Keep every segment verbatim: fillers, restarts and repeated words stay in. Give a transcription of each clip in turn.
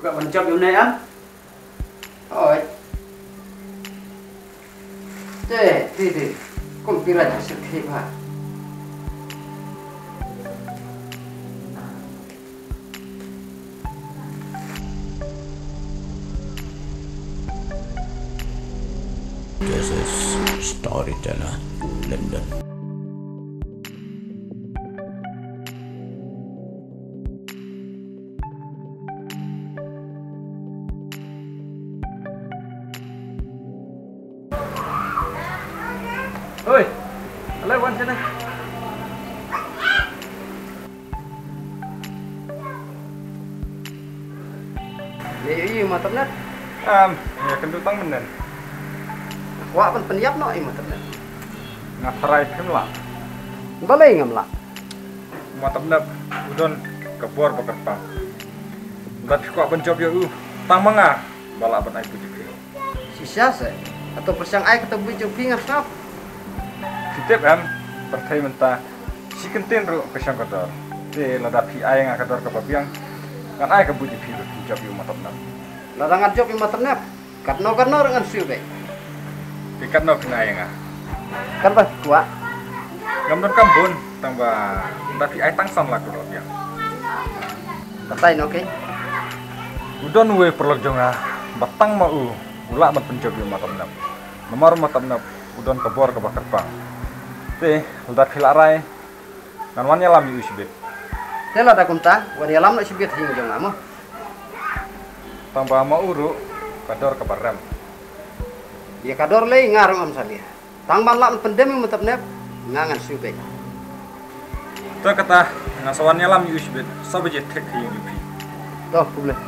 Ka ban jop ïa une em? Oi. Te, te, te. Kum pira ja sir khi ba. This is Storyteller London. Oi, hello, wan sini. Ïa, ïa, ïa, ma Tepnep. Am, ïa, kynduh tang mynnin. Kwah ban pynïap noh ïa ma Tepnep. Nga tharai phim lah. Balei ngam lah? Ma Tepnep, u don ka bor ba kyrpang. Lada phi kwah ban jop ïa u, tang ma nga ba lah ban ai buit ïa phi. Shisha se, hato pyrshang ai kata buit jong phi nga sngap. Phi tip em, pyrthei mynta shi kyntien ruh ka shong ka dor. Te lada phi ai nga ka dor kaba biang, ngan ai ka buit ïa phi ba phin jop ïa u ma Tepnep. Lada ngan jop ïa u ma Tepnep, katno katno ruh ngan siew beit. Te katno phin ai ïa nga? Katba phi kwah. Ngam donkam bun, tang ba lada phi ai tang san lak ruh la biang. Batai noh kein. U don uwei u paralok jong nga ba tang ma u u lah ban pynjop ïa u ma Tepnep. Namar u ma Tepnep u don ka bor kaba kyrpang. Te lada phi lah rai, ngan wan ïalam ïa u shibit. Te lada kumta, wan ïalam noh shibit ha ïing jong nga mo. Tang ba ma u ruh ka dor kaba rem. Ïa ka dor lei nga ruh ngam salia. Tang ban lah ban pyndem ïa u ma Tepnep, nga ngan siew beit. To kata, nga sa wan ïalam ïa u shibit, sa baje thik ha ïing jong phi. To, khublei.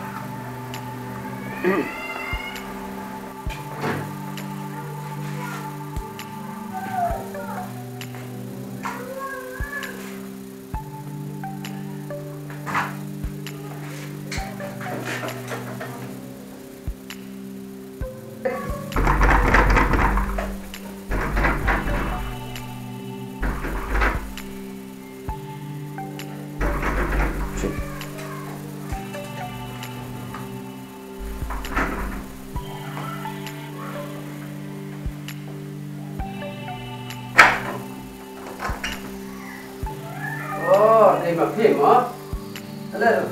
Oh, dei ma phi mo? Hello.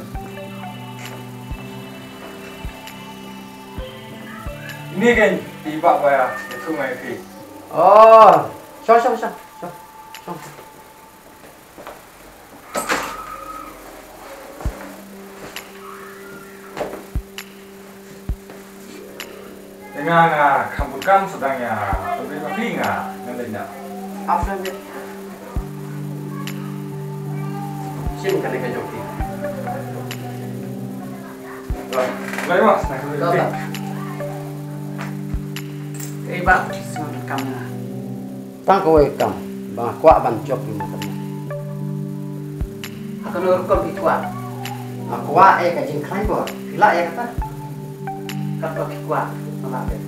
Ini kan i bah ba ïathuh nga ïa phi. Oh, sho, sho, sho, sho, sho. Te nga, nga kham bun kam sdang ïa pynbeit ma phi, nga ngan leit noh. Ap shen beit. Shim kane ka jong phi. Lai mas, na ka jong phi. Ei bah, sngewbha kam na. Tang kawei ka kam ba nga kwah ban jop ïa u ma Tepnep. Ha kano rukom phi kwah? Nga kwah ïa ka jingkhlaiñ bor. Phi lah ïa kata? Katba phi kwah, nga lah beit.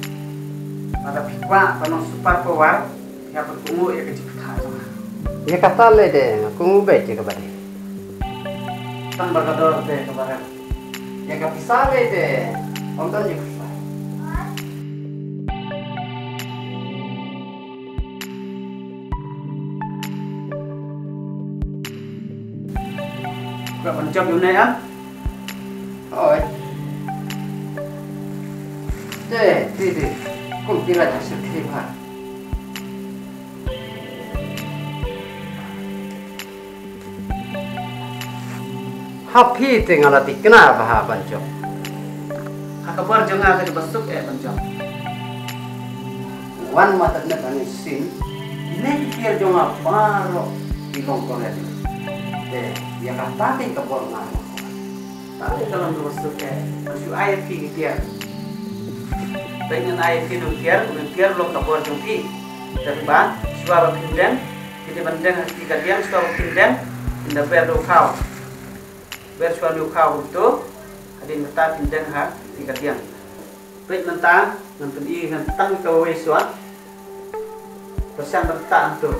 Lada phi kwah ban long super power, phi hap ban kohnguh ïa ka jingpyrkhat jong nga. Ïa kata lei de nga kohnguh beit ïa kaba dei. Tang ba ka dor te kaba rem. Ïa ka pisa lei te ym don jingkhuslai. Kwah ban jop ïa une em? Hooid. Te, te, te. Kum phi la jingsheptieng bha. Ha phi te nga la thikna bha ban jop. Ha ka bor jong nga ka dei ba suk eh ban jop. Wan ma Tepnep ban ïashem. Ine ki tiar jong nga baroh ki long kordor. Te ïa kata te ka bor nga. Tang ïa ka long kaba suk eh ban shu ai ïa phi ki tiar. Te ngan ai ïa phi ki tiar, ki tiar long ka bor jong phi. Te ba shuwa ba phin deng, phi dei ban deng ha kti kadiang, shuwa ba phin deng phin da ber da u khaw. Ber shuwa da u khaw kumto, hadien kata phin deng ha kti kadiang. Peit mynta ngan pyni ngan tang kawei shuwa. Pyrshang ban tang to.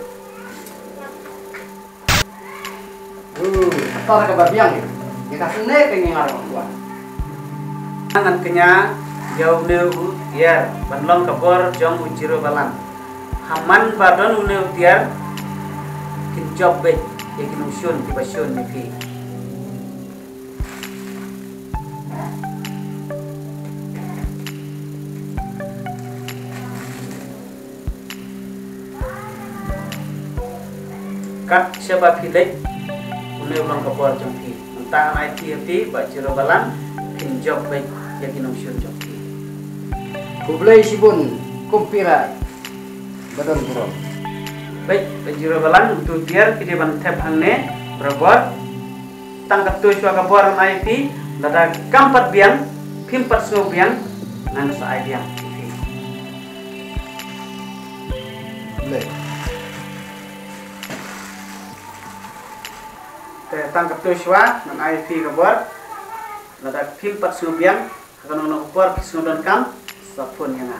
Uh, kata kaba biang ni. Kita sene ka ngi ngar ba kuat. Ngan kñia ïa une u tiar ban long ka bor jong u Jerobalan. Ha man ba don une u tiar, phin jop beit ïa ki nongshun kiba shun ïa phi. Kat shaba phi leit, une u long ka bor jong phi. Mynta ngan ai phi ha phi, Bah Jerobalan, phin jop beit ïa ki nongshun jong phi. Khublei shibun, Kumpi Rai ba don burom. Beit, Bah Jerobalan, utu u tiar phi dei ban thep hangne barabor. Tang katto shuwa ka bor ngan ai phi, lada kam pat biang, phim pat sngew biang, ngan sa ai biang ïa phi. Te tang katto shuwa ngan ai phi ka bor, lada phim pat sngew biang, ha kano kano ka por phi sngew donkam, sa phone ïa nga.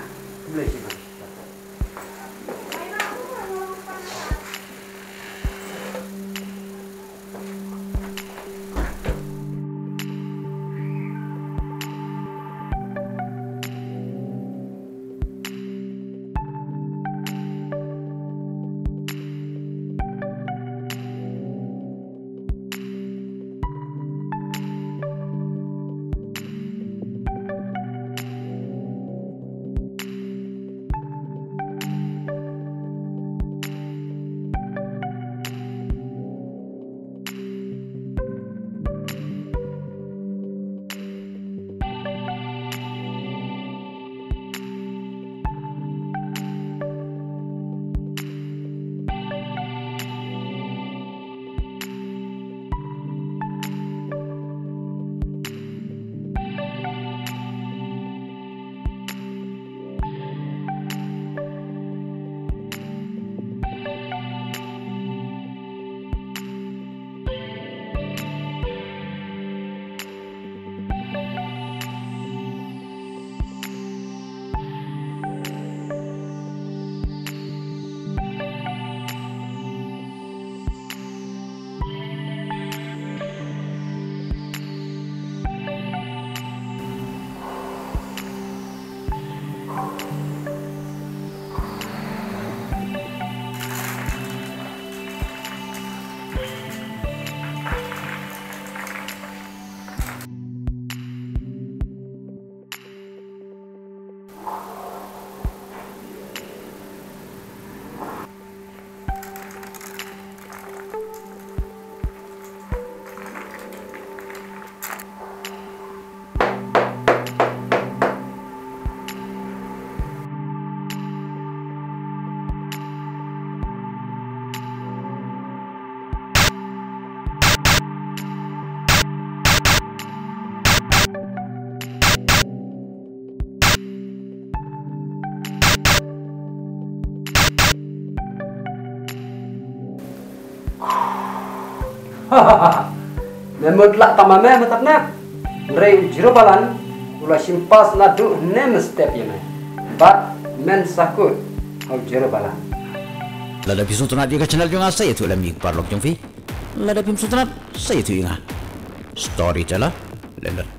Me mut lah tama me, me tat ne. Hynrei u Jerobalan u la shim pass naduh ne mynstep ïa me. Bad men sa kut ha u Jerobalan. Lada phi sngewtynnat ïa ka channel jong nga, sa ïathuh lem ïa ki paralok jong phi. Lada phim sngewtynnat, sa ïathuh ïa nga. Storyteller Leonard